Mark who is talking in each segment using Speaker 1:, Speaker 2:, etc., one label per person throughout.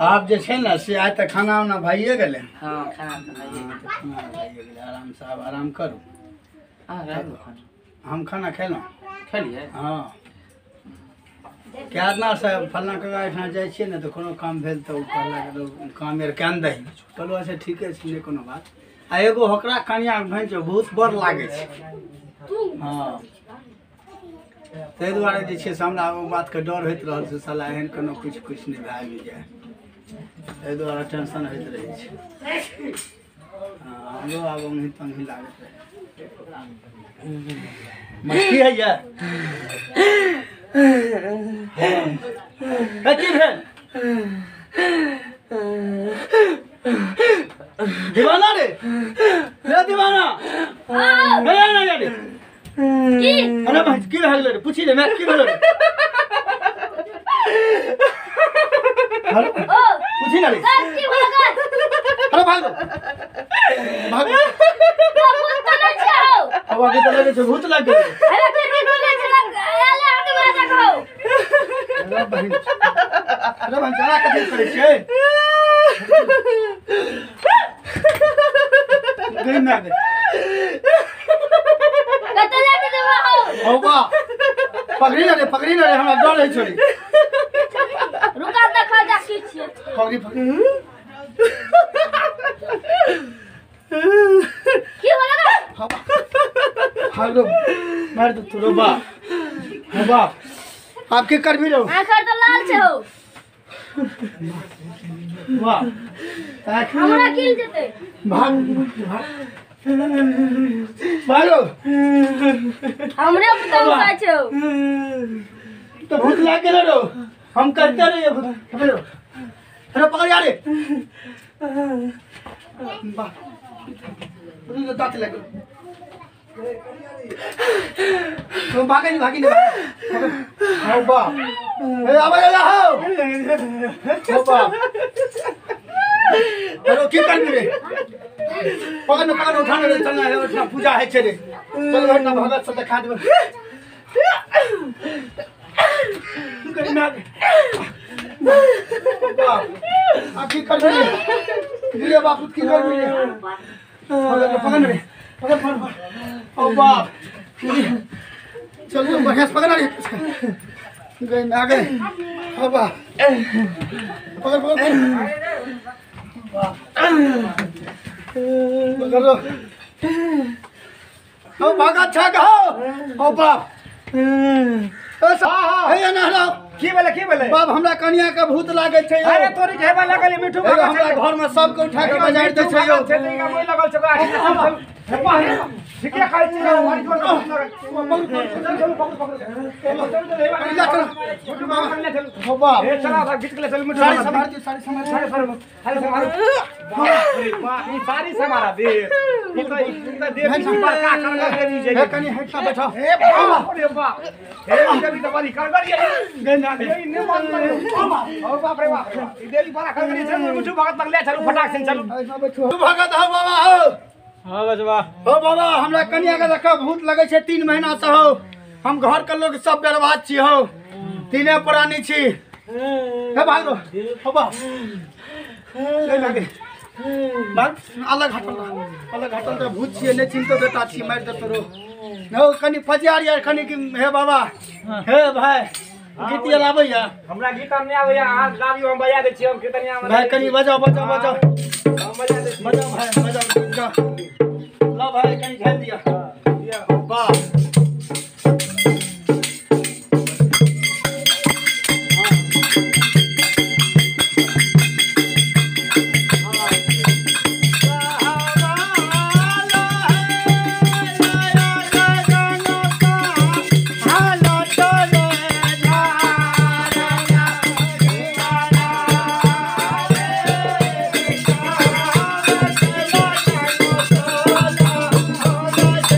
Speaker 1: आब जे छै ने से आइ तऽ खाना उना भइए गेलै।
Speaker 2: हँ खाना तऽ भइए गेलै।
Speaker 1: खाना भइए गेलै, आरामसँ आब आराम करू।
Speaker 2: अहाँ
Speaker 1: हम खाना खेलहुँ।
Speaker 2: खेलियै?
Speaker 1: हँ। केना से फल्लाँ काका एहिठाम जाइ छियै ने तऽ कोनो काम भेल तऽ ओ कहलक काम आर कए ने दही। कहलहुँ अच्छा ठीके छै, नहि कोनो बात। आ एगो ओकरा कनियाँ भैंस बहुत बड़ लागै छै। हँ ताहि दुआरे जे छै से हमरा ओ बातके डर होइत रहल से साला एहन कोनो किछु किछु नहि भए गेल जाय, ताहि दुआरे टेंशन होइत रहै छै। हँ हमरो आब ओङ्घी तोङ्घी लागैत रहै। की होइए? की भेल दीवाना रे? रे दीवाना रे रे। अरे भाई की भेल रे? पूछी रे मैं की भेल रे? अरे पूछी ना रे। अरे भाग भाग। अब आगे तो लगे छै भूत लाग गेलै। अरे बहिन, अरे बहिन चला कथी करै छियै? गई ना गई।
Speaker 3: कतऽ लए के जेबो हौ?
Speaker 1: हौ बा पकड़ी ना रे, पकड़ी ना रे, हमरा डर है छोरी।
Speaker 3: रुका देखा जा की छियै।
Speaker 1: पकड़ी पकड़ी।
Speaker 3: की होलो रे?
Speaker 1: भागो मार दो तोरो बा। हौ बा आप के कर भी रहो।
Speaker 3: आखर तो लाल छै हौ।
Speaker 1: वाह
Speaker 3: हमरा किल जेतै।
Speaker 1: भाग भाग भागो।
Speaker 3: हमरे पुतहु छै हौ।
Speaker 1: तो भूत लाग गेल रो। हम करते रहिए भूत। अरे पकड़ यार रे। वाह दांत लग गेल। तो भागे नहीं, भागी नहीं। हौ बा ए आबे जा हौ। हौ बा अरे की करबी रे? पकड़ न पकड़ उठा रे, चलना है उठना पूजा है छै रे। चल घरना भगत से देखा देबै। गई ना बाप आ की करबी रे? रे बाप की करबी रे? पकड़ पकड़ रे, पकड़ पकड़। ओ बाप चल बढ़िया से पकड़ रे। गई ना गई। ओ बाप पकड़ पकड़ पकड़ लो। ओ भगत छा कहो। ओ बाप हे ना रो।
Speaker 4: की भेलै की भेलै?
Speaker 1: बाप हमरा कनिया के भूत लागै छै।
Speaker 4: अरे तोरी के हेबा लागल मिठू भगत।
Speaker 1: हमरा घर में सब के उठा के बजारि दै छै।
Speaker 4: यौ मोइ लगल छै। ठीके कहै छी भारी जोर चल चल पकड़ पकड़ चल चल हेबा
Speaker 1: चल
Speaker 4: मिठू बाबा ले चल।
Speaker 1: हो बाप
Speaker 4: ए चला भाग घिच के ले चल मिठू।
Speaker 1: साड़ी संभाल दे, साड़ी संभाल,
Speaker 4: साड़ी संभाल, साड़ी संभाल। बाप रे बाप ई साड़ी संभाला दे। ई तो दे पर का कर लगे जी।
Speaker 1: हे कनी हट सा बैठो।
Speaker 4: ए बाप रे बाप हे देवी तो बड़ी कर गई
Speaker 1: गई ना
Speaker 4: ए ने मान ले। ओ बाप रे बाप ई देवी बड़ा कर गई। चल मिठू भगत लग ले चलू फटाक से चलू।
Speaker 1: बैठो भगत हो बाबा हो।
Speaker 4: हाँ बचवा
Speaker 1: हो बाबा हमरा कनिया के देखा भूत लगे छै 3 महीना से हो। हम घर के लोग सब बर्बाद छी हो, तीने प्राणी छी। हे भागो हो बा ले लागे भाग। अलग हटल अलग हटल त भूत छियै नै चिन्हतो बेटा छी मारि देतो रो। हो कनी फजियार यार कनी कि हे बाबा हे भाई गीत आबैया?
Speaker 4: हमरा गीत नहि आबैया, अहाँ गाबियो हम बजा दै छी। हम कीर्तनिया
Speaker 1: भाई कनी बजाओ बजाओ बजाओ
Speaker 4: हम बजा दै छी।
Speaker 1: बजाओ भाई बजाओ बजाओ। लो भाई कनी झाल दिया। वाह
Speaker 4: Oh,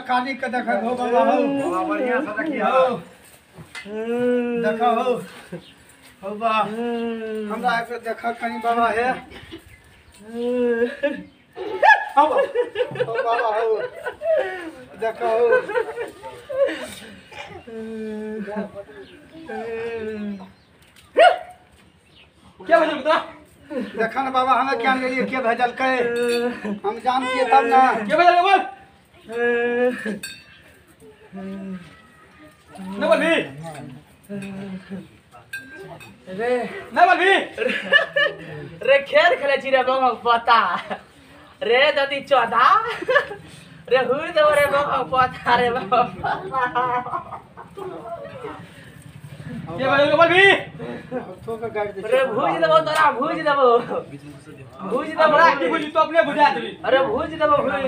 Speaker 1: कानी के देख हो बाबा हो
Speaker 4: बाबा बढ़िया से देखियो
Speaker 1: देखा हो हो बा हमरा के देखा कनी बाबा है हो बाबा हो देखा हो
Speaker 5: क्या भेजल बता
Speaker 1: देखा ना बाबा हमें क्या गेलिए के भेजल के हम जानतिए तब ना
Speaker 5: के भेजल बोल ना बोल भी
Speaker 2: रे
Speaker 5: ना बोल भी
Speaker 2: रे खेल खेले छी रे बाबा पता रे दादी चौधा रे हुई दो रे बाबा पता रे बाबा
Speaker 5: के भेजल बोल भी
Speaker 2: रे भूज देबो तोरा भूज देबो भूज देबो
Speaker 5: हमरा की बुझी तो अपने बुझा देबी।
Speaker 2: अरे भूज देबो भूज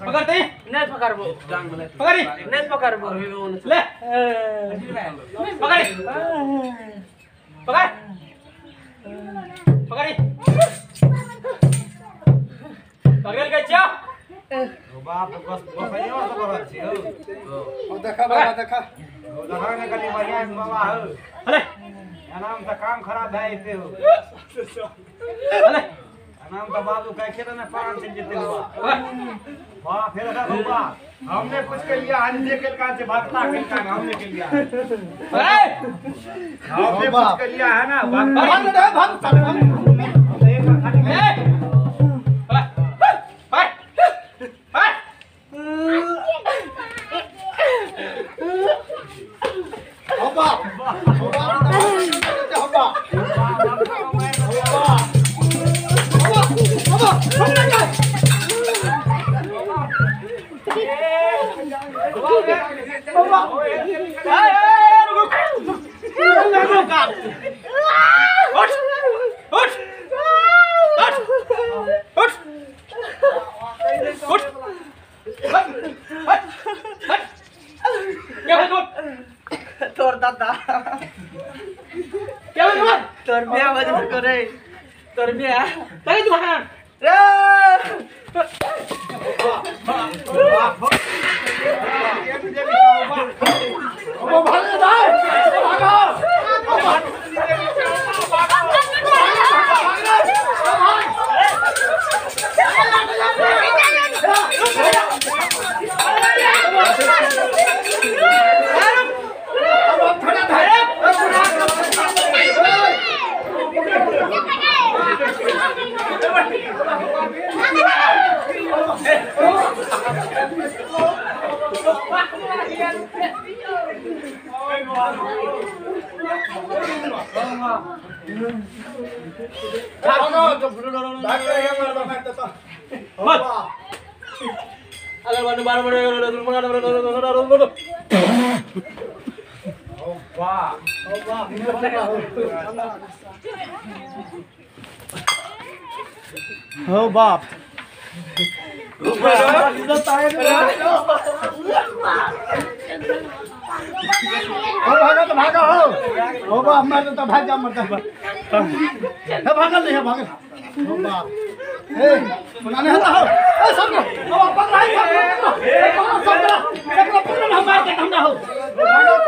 Speaker 5: पकड़ते
Speaker 2: नहीं पकड़बो
Speaker 5: पकड़ी
Speaker 2: नहीं पकड़बो
Speaker 5: ले पकड़ी पकड़ पकड़ी पकड़ के चा
Speaker 4: बाप बस बसैयो से बढ़ल छी हो
Speaker 1: ओ देखा बाबा देखा
Speaker 4: हो देखा ने कनी बढ़िया बाबा हो
Speaker 5: अरे
Speaker 4: अनाम त काम खराब भए जेते हो
Speaker 5: अरे
Speaker 4: अनाम त बाबू कह के ने पान चल जेते हो वाह फिर देखा बाबा हमने कुछ के लिया हन जे के कान से भक्ता के कान हमने के लिया
Speaker 5: अरे
Speaker 4: हमने कुछ के लिया है ना भक्ता
Speaker 1: भाग रे भाग साले भाग
Speaker 2: तोर दादा
Speaker 5: क्या बोल
Speaker 2: तोर बिया बजल करे तोर बिया
Speaker 5: पकड़ तू हां
Speaker 2: रे
Speaker 1: ओ भाग रे भागो हो बाप भागा तो भागा हो बाप मार तो भाग जा मरता है भागल नहीं है भागल हो बाप ए बनाने हता हो ए सब अब पकड़ा है सब पकड़ा पकड़ा हम मार के हमरा हो
Speaker 4: भगत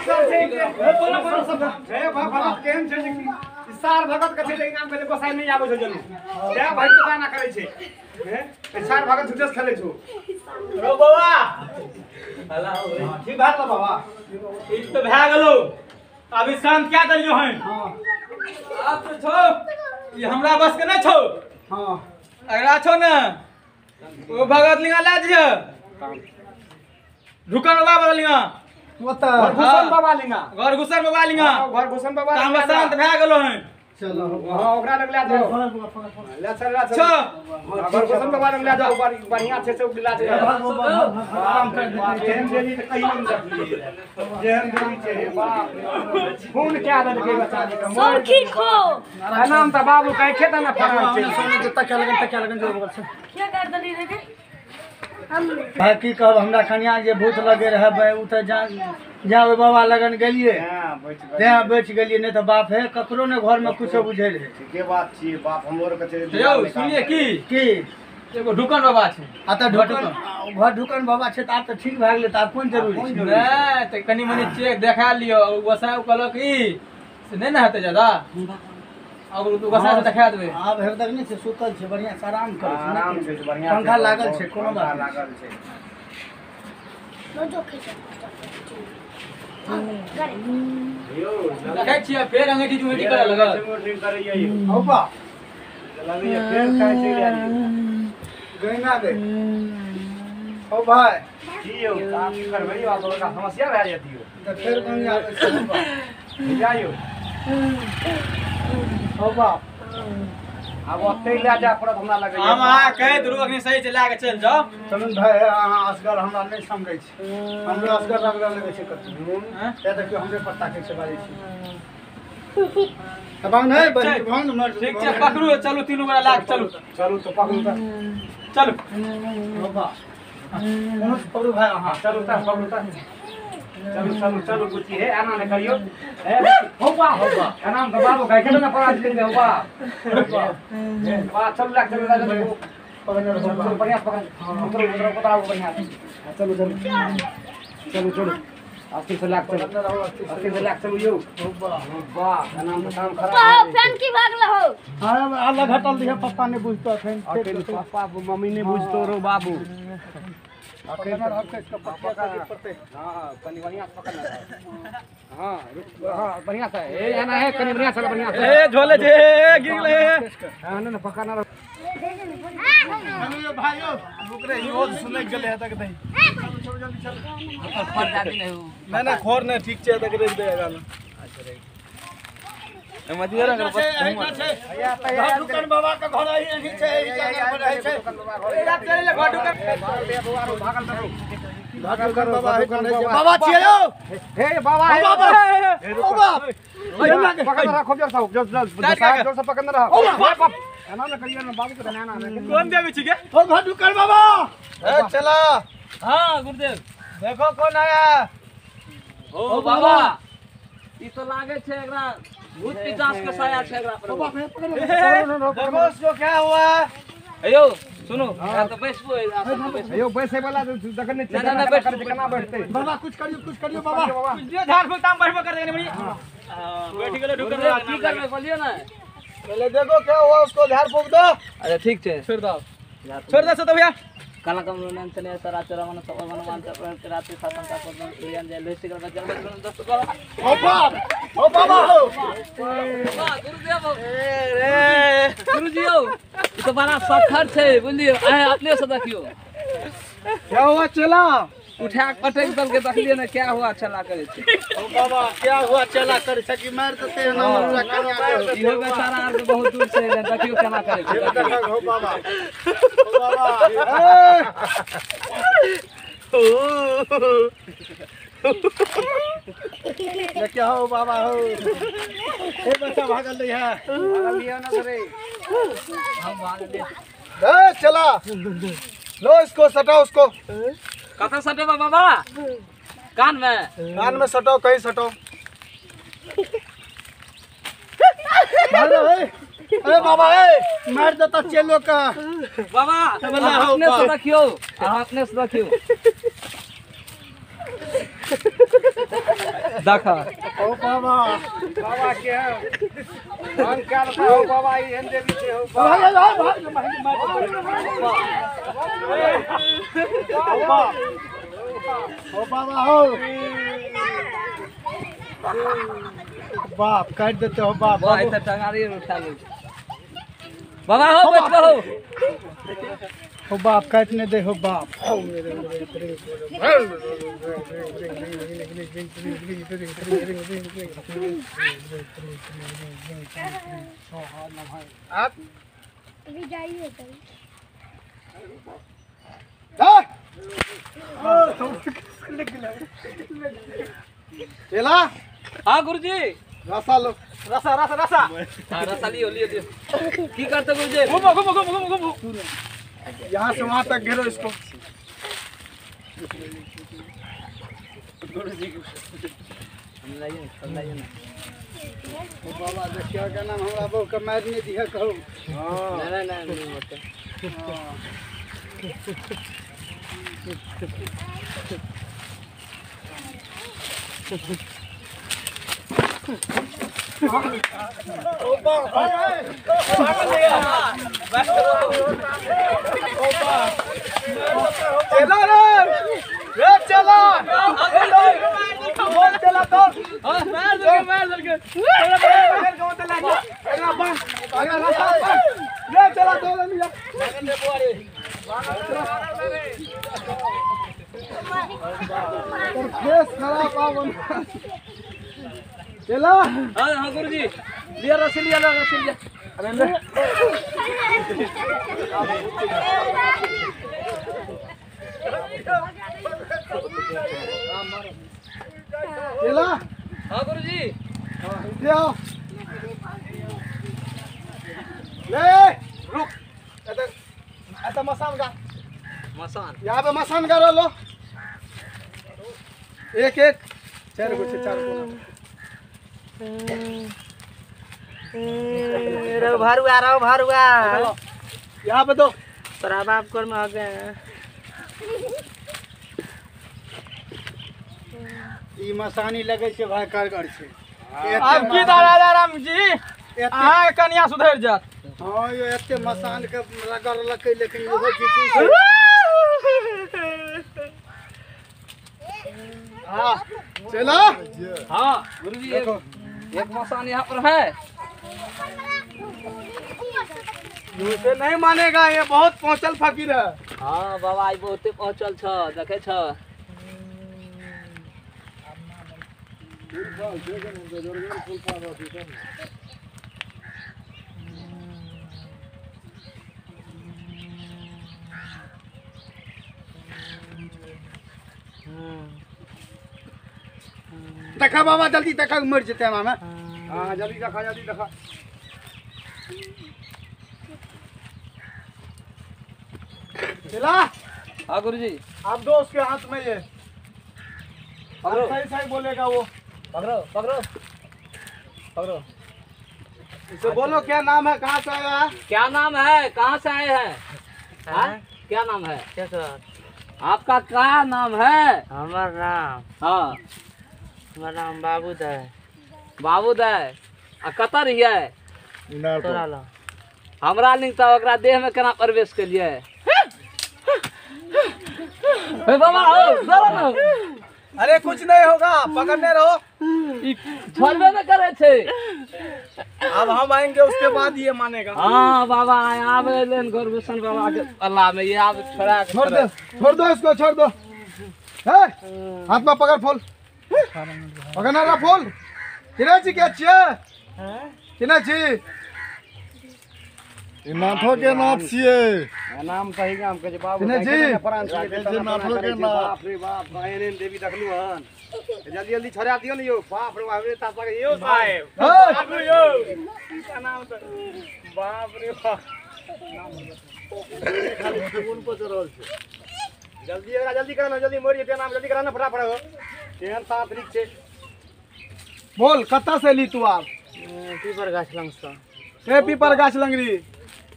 Speaker 4: सब छै ए भगत केहन छै जे सार भगत के छै लेकिन काम करे गोसाई नहीं आबै छै जल्दी ते भाई चोता ना करै छै हैं सार भगत झूठे से खेलै छौ
Speaker 5: रो बाबा
Speaker 1: हला हो ठीक बात बाबा
Speaker 5: ई तो भए गेलौ अभी शांत क्या देलियो हन।
Speaker 1: हां
Speaker 5: आब तो छौ ई हमरा बस के नै छौ।
Speaker 1: हां
Speaker 5: अगला छौ ने ओ भगत लिंगा ला दियो रुकन बाबा लिंगा
Speaker 1: ओता
Speaker 4: घुसन बाबा लिंगा
Speaker 5: घर घुसन बाबा लिंगा
Speaker 4: घर घुसन बाबा
Speaker 5: हम शांत भए गेलो हन।
Speaker 1: चलो
Speaker 4: हां ओकरा लग ले जाओ ले चल ले चल घर घुसन बाबा लग ले जाओ बढ़िया छै से ला जाओ
Speaker 1: आराम कर दे
Speaker 4: जेहन देवी त कहियो न देखलिए जेहन देवी छै बाप खून क्या देलकै बच्चा के
Speaker 3: सब खीर खो
Speaker 4: नाम त बाबू कह खेत ना फरार छै
Speaker 1: सोने के तकिया लगन जो बगल से
Speaker 3: क्या कर दली रे हम
Speaker 1: भाई की कहब हमरा कनिया जे भूत लगे रहे बे उ त जा जा बाबा लगन गेलिए तें बच गेलिए नहीं त बाप है ककरो ने घर में कुछो बुझे रहे।
Speaker 4: ठीके बात छी बाप हमरो के छै
Speaker 5: यौ सुनिए की
Speaker 1: की
Speaker 5: एगो ढुकन बाबा छै।
Speaker 1: आ तऽ ढुकन घर ढुकन बाबा छै तऽ आब तऽ ठीक भए गेलै, तऽ आब कोन जरूरी छै?
Speaker 5: नहि तऽ कनि मनि चेक देखा लियौ। गोसाइ कहलक ई से नहि ने हेतै जादा, आब गोसाइ से देखा देबै।
Speaker 1: आब हेबे तक नहि छै, सुतल छै, बढ़िआँ से आराम करै छै,
Speaker 4: आराम छै, बढ़िआँ
Speaker 1: पंखा लागल छै, कोनो बात
Speaker 4: लागल छै।
Speaker 5: देखै छियै फेर अंगेठी जुंगेठी करऽ लगल।
Speaker 1: हौ बा
Speaker 4: लगैया फेर खाइ चलि आयल।
Speaker 1: गैना दे ओ भाई
Speaker 4: की यौ, काम की करबै यौ, आब बड़का समस्या भए जेतै यौ।
Speaker 1: तऽ फेर गंगा आबै छै। हौ बा
Speaker 4: जाइयौ
Speaker 1: हौ बा,
Speaker 4: आब ओतै लए जाय पड़त हमरा लगैया।
Speaker 5: हम अहाँ कहि देलहुँ अखनी सही छै, लए कऽ चलि जाउ।
Speaker 1: चलू भाई, अहाँ असगर हमरा नहि समझै छी, हमरो असगर रगड़ा लगै छै कतौ। तेँ देखियौ हमरे पर ताकै छै, बाजै छी।
Speaker 5: ठीक छै, पकड़ू चलू तीनू गोरा लए कऽ चलू।
Speaker 4: चलू तऽ पकड़ू तऽ
Speaker 5: चलू।
Speaker 1: पकड़ू भाई अहाँ,
Speaker 4: चलू तऽ पकड़ू तऽ चलू चलू चलू बुच्ची, हे एना नहि करियौ। हे हौ बा हौ बा, एना मे तऽ बाबू गाय के ने पड़ा दियै। हौ बा बा, चलू लए चलू, लए चलू, बढ़िआँ पकड़, उतरो उतरो उतरो बढ़िआँ। चलू चलू चलू चलू, अस्थिर से लए चलू, अस्थिर से लए चलू यौ। वाह, एना मे काम खराब।
Speaker 3: फैन की भागल हो?
Speaker 1: हां, अलग हटल दिहे, पप्पा नहि बुझतो अखन।
Speaker 4: पप्पा मम्मी नहि बुझतो रो बाबू। हां कनि बढ़िया से पकड़। हां हां बढ़िया से, ए एना है, कनि बढ़िया से, बढ़िया से।
Speaker 5: ए झोले छै, गिर गेलै।
Speaker 4: हां ना पकड़ ना।
Speaker 1: हेलो यो भाई यो, रुक रे, इहो सुनै गेलै हे तक नहीं। चलो जल्दी चलो। नहीं नहीं खोर नहीं, ठीक छै तक रख दे गाल।
Speaker 2: अच्छा रख मतिया रख।
Speaker 1: ढुकन बाबा के घर ही छै, एहि जगह पर रहै छै।
Speaker 5: चल ले घर ढुकन
Speaker 1: ढुकन बाबा बाबा छियै यौ।
Speaker 4: हे बाबा,
Speaker 1: हे बाबा, ओ बाप,
Speaker 4: पकड़ रखो जोर से, जोर जोर से पकड़ रहो।
Speaker 1: ओ बाप,
Speaker 4: एना न करियो ना बाबू के, ना ना
Speaker 5: कोन देवी छी के?
Speaker 1: ओ घर ढुकन बाबा। ए चला।
Speaker 2: हां गुरुदेव,
Speaker 1: देखो कौन आया।
Speaker 2: ओ बाबा, ई तो लागे छै एकरा भूत पिशाच के साया छै एकरा पर।
Speaker 1: देखो उसको क्या हुआ
Speaker 2: है। यौ सुनो, तो बैसबो,
Speaker 4: यौ बैसे वाला देखन नहीं
Speaker 2: ना ना बैठ,
Speaker 4: केना बैठते
Speaker 1: बाबा? कुछ करियो, कुछ करियो बाबा।
Speaker 5: कुछ दियो झाड़ फूक ताम बैठबो कर देने बड़ी। हां बैठ गेलो ढुकन।
Speaker 2: की करबै बोलियो ना?
Speaker 1: पहले देखो क्या हुआ उसको, झाड़ फूक दो।
Speaker 2: अच्छा ठीक छै,
Speaker 5: छोड़ दो, छोड़ दो सतो भैया।
Speaker 2: काला कमलो नन चने सरा चरा मन सब मन मान रात्रि सातन का पदन रियन जे लोसी कर जल दस कर।
Speaker 1: ओ बाप, ओ बाबा हो।
Speaker 2: वाह गुरुदेव हो।
Speaker 5: ए रे
Speaker 2: गुरुजी हो, ई तो बड़ा सखर छै बुझलियो। आय अपने से देखियो
Speaker 1: क्या हुआ चला।
Speaker 2: उठा के पटक दल के देखलिए ना क्या हुआ चला करे छै।
Speaker 1: ओ बाबा क्या हुआ चला करे छै कि मार देते ना हमरा कन्या के।
Speaker 2: इहो बेचारा आर के बहुत दूर से एले, देखियो केना करे छै।
Speaker 1: हो बाबा, ओ बाबा, ए क्या हो बाबा हो। ए बच्चा भागल नहीं है,
Speaker 4: भागल लियो ना रे।
Speaker 2: हम भागल
Speaker 1: ए चला लो इसको, सटाओ उसको।
Speaker 2: कथा सटेबा बाबा? कान में,
Speaker 1: कान में सटाओ, कहीं सटाओ। अरे अरे बाबा, ए मार देता चेलो का।
Speaker 2: बाबा अपने से देखियो, अपने से देखियो। देखा
Speaker 1: ओ बाबा,
Speaker 4: बाबा के हम क्या बताओ बाबा, ई एहन देवी छै हो बाबा।
Speaker 1: भाई भाई भाई ओ बाबा हो बाप, काट देते हो बाप।
Speaker 2: बाबा इतना टंगारी उठा ले बाबा हो, बच हो
Speaker 1: हो बाप, काटने दे हो बाप। हो मेरे आप
Speaker 3: अभी जाइए तो
Speaker 1: चला।
Speaker 2: हां गुरुजी,
Speaker 1: रसा लो,
Speaker 5: रसा रसा रसा।
Speaker 2: हां रसा लियो लियो लियो। की करते गुरुजी?
Speaker 5: घूमो घूमो घूमो घूमो घूमो,
Speaker 1: यहाँ से वहां तक घेरो इसको।
Speaker 2: गुरुजी हम लाइए, हम लाइए ना।
Speaker 1: ओ बाबा देखियो के नाम हमरा बहु के मार नहीं दिया कहू।
Speaker 2: हां नहीं नहीं नहीं मत।
Speaker 1: चला रे रे चला चला तो
Speaker 2: मार दे मार दे
Speaker 1: रे चला तो फेस खराब आवन चला।
Speaker 2: हां हां गुरुजी लिया रस्सी लिया रस्सी लिया।
Speaker 1: अरे ले चला।
Speaker 2: हां गुरुजी
Speaker 1: ले आओ ले रुक एता मसान का
Speaker 2: मसान
Speaker 1: यहाँ पे मसान का लो एक एक चार गो चार गो
Speaker 2: रो भरुआ रो भरुआ
Speaker 1: यहाँ पे दो
Speaker 2: तोरा बाप कर में आ गए।
Speaker 1: ई मसानी लगे छै भाई कारगर छै।
Speaker 5: अब की दादा राम जी अहाँ कनिया सुधरि जात।
Speaker 1: हां यो एते मसान के रगड़ लकै लेकिन इहो की चीज। हां चला।
Speaker 2: हां गुरुजी एक मसान यहाँ पर है।
Speaker 1: उसे नहीं मानेगा ये बहुत पहुंचल फकीर है।
Speaker 2: हाँ बाबा आई बहुते पहुंचल छ देखे छ।
Speaker 1: देखा बाबा जल्दी देखा मर जेते हम।
Speaker 4: हां जल्दी देखा जल्दी देखा।
Speaker 1: चला।
Speaker 2: हाँ गुरुजी
Speaker 1: आप दो उसके हाथ में ये पकड़ो सही सही बोलेगा वो।
Speaker 2: पकड़ो पकड़ो पकड़ो
Speaker 1: इसे बोलो क्या नाम है कहाँ से आया है?
Speaker 2: क्या नाम है कहाँ से आए हैं? हाँ क्या नाम है आपका? क्या नाम है?
Speaker 6: हमार नाम
Speaker 2: हाँ
Speaker 6: हमार नाम बाबूद है।
Speaker 2: बाबूद है आ कतऽ रहियै? हमरा लिंग तऽ ओकरा देह में केना प्रवेश केलियै? हे बाबा हो ना।
Speaker 1: अरे कुछ नहीं होगा पकड़ने रहो।
Speaker 2: छोड़बे न करे छे।
Speaker 1: अब हम आएंगे उसके बाद ये मानेगा।
Speaker 2: हाँ बाबा आवे लेन गोरभूषण बाबा के अल्लाह में ये आब छोड़ा
Speaker 1: छोड़ दो छोड़ दो इसको छोड़ दो। हे हाथ में पकड़ फूल पकड़ना रहा फूल। किना छी के छियै? किना छी?
Speaker 7: ई नाथो के नाथ छियै।
Speaker 4: नाम सही नाम कहै छै बाबू
Speaker 7: नाथो के नाथ।
Speaker 4: बाप रे बाप एहन देवी देखलु हन। जल्दी जल्दी छोड़ा दियो ने यौ। बाप रे बाप रे तापा के यौ साहेब बाप रे यौ की नाम त बाप रे बाप
Speaker 7: खाली फोन पर चढ़ल छै।
Speaker 4: जल्दी एकरा जल्दी करा ना जल्दी मरि जेतै नाम जल्दी करा ना फटाफट हो। केहन तांत्रिक छै।
Speaker 1: बोल कतऽ से ली तू आप?
Speaker 6: पीपर गाछ लंग से।
Speaker 1: ए पीपर गाछ लंगरी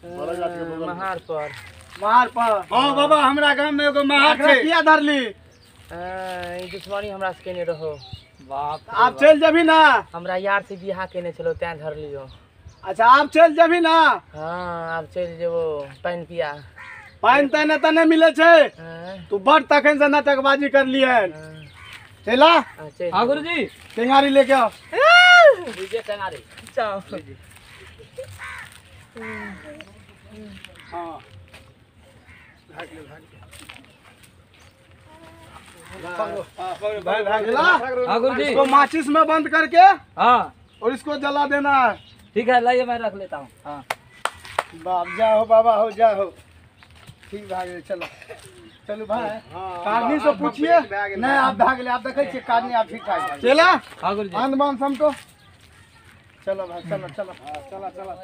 Speaker 6: महार पर।
Speaker 1: महार पर।
Speaker 7: हां बाबा हमरा गांव में एगो महार छै।
Speaker 1: किया धरली?
Speaker 6: ई दुश्मनी हमरा से केने रहो।
Speaker 2: बाप
Speaker 1: आप चल जबी ना।
Speaker 6: हमरा यार से बियाह केने छलो तैं धरलियो।
Speaker 1: अच्छा आप चल जबी ना?
Speaker 6: हां आप चल जेबो पानि पिया।
Speaker 1: पानि तैने त नहीं मिले छै। तू बड़ तखन से नाटकबाजी करलियन। चला।
Speaker 2: हां गुरुजी
Speaker 1: टेंगारी लेके आओ।
Speaker 2: लीजिए टेंगारी।
Speaker 6: जाओ।
Speaker 1: हाँ भाग ले भाग ले।
Speaker 2: हाँ गुरुजी
Speaker 1: इसको माचिस में बंद करके
Speaker 2: हाँ
Speaker 1: और इसको जला देना है।
Speaker 2: ठीक है लाइए मैं रख लेता हूँ। हाँ
Speaker 1: बाप जा हो बाबा हो जा हो। ठीक भाग चलो चलो भाई। कारनी से पूछिए नहीं आप भाग ले आप देखे कारनी आप ठीक ठाक चला।
Speaker 2: हाँ गुरुजी
Speaker 1: आंद मान समटो। चलो भाई चलो चलो
Speaker 4: चला चला।